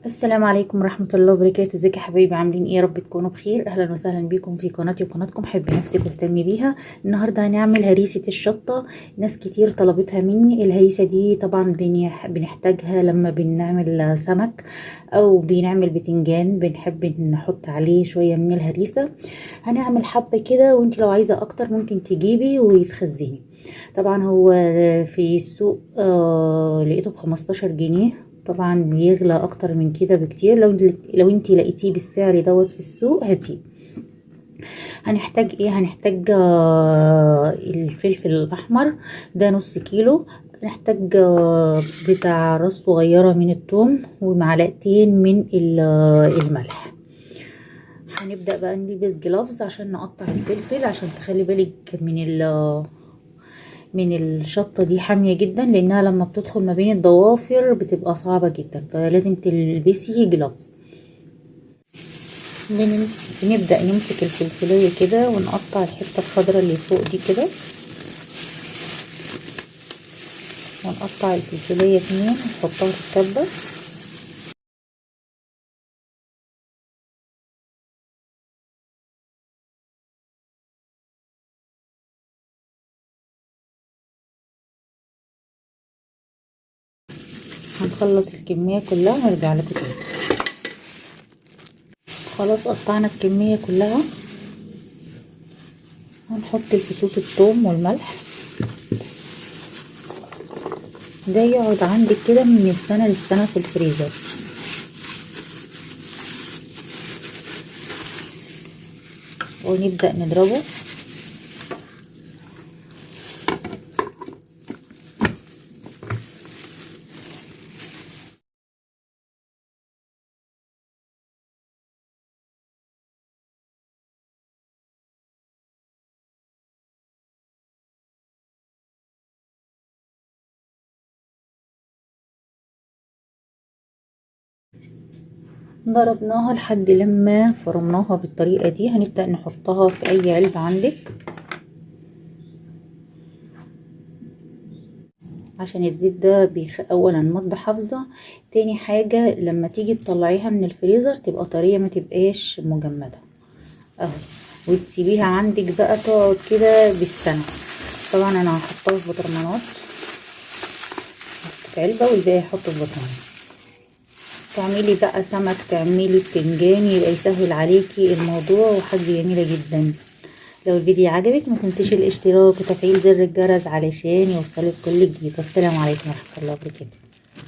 السلام عليكم ورحمة الله وبركاته. ازيك يا حبايبي؟ عاملين ايه؟ يا رب تكونوا بخير. اهلا وسهلا بيكم في قناتي وقناتكم حبي نفسك واهتمي بيها. النهارده هنعمل هريسة الشطة، ناس كتير طلبتها مني. الهريسة دي طبعا بنحتاجها لما بنعمل سمك او بنعمل بتنجان، بنحب نحط عليه شوية من الهريسة. هنعمل حبة كده، وانت لو عايزة اكتر ممكن تجيبي وتخزني. طبعا هو في السوق لقيته ب15 جنيه، طبعا بيغلى اكتر من كده بكتير. لو انت لقيتيه بالسعر دوت في السوق هاتيه. هنحتاج ايه؟ هنحتاج الفلفل الاحمر ده نص كيلو، نحتاج بتاع راس صغيرة من الثوم، ومعلقتين من الملح. هنبدأ بقى نلبس جلافز عشان نقطع الفلفل، عشان تخلي بالك من الشطة دي حامية جدا، لانها لما بتدخل ما بين الضوافر بتبقى صعبة جدا، فلازم تلبسي جلافز. بنبدأ نمسك الفلفلية كده ونقطع الحتة الخضراء اللي فوق دي كده، ونقطع الفلفلية اتنين ونحطها في الكبة. هنخلص الكمية كلها ونرجع لكم تاني. خلاص قطعنا الكمية كلها. هنحط الفصوص الثوم والملح. ده يقعد عندك كده من السنة للسنة في الفريزر. ونبدأ نضربه. ضربناها لحد لما فرمناها بالطريقة دي. هنبدأ نحطها في اي علبة عندك، عشان الزيت ده اولا مادة حافظة، تاني حاجة لما تيجي تطلعيها من الفريزر تبقى طرية ما تبقاش مجمدة اهو، وتسيبيها عندك بقى تقعد كده بالسنة. طبعا انا هحطها في برطمانات، هحطها في علبة والباقي هحطه في برطمان. تعملي بقى سمك، تعملي بتنجان، يبقى يسهل عليكي الموضوع، وحاجة جميلة جدا. لو الفيديو عجبك ما تنسيش الاشتراك وتفعيل زر الجرس علشان يوصلك كل جديد. والسلام عليكم ورحمة الله وبركاته.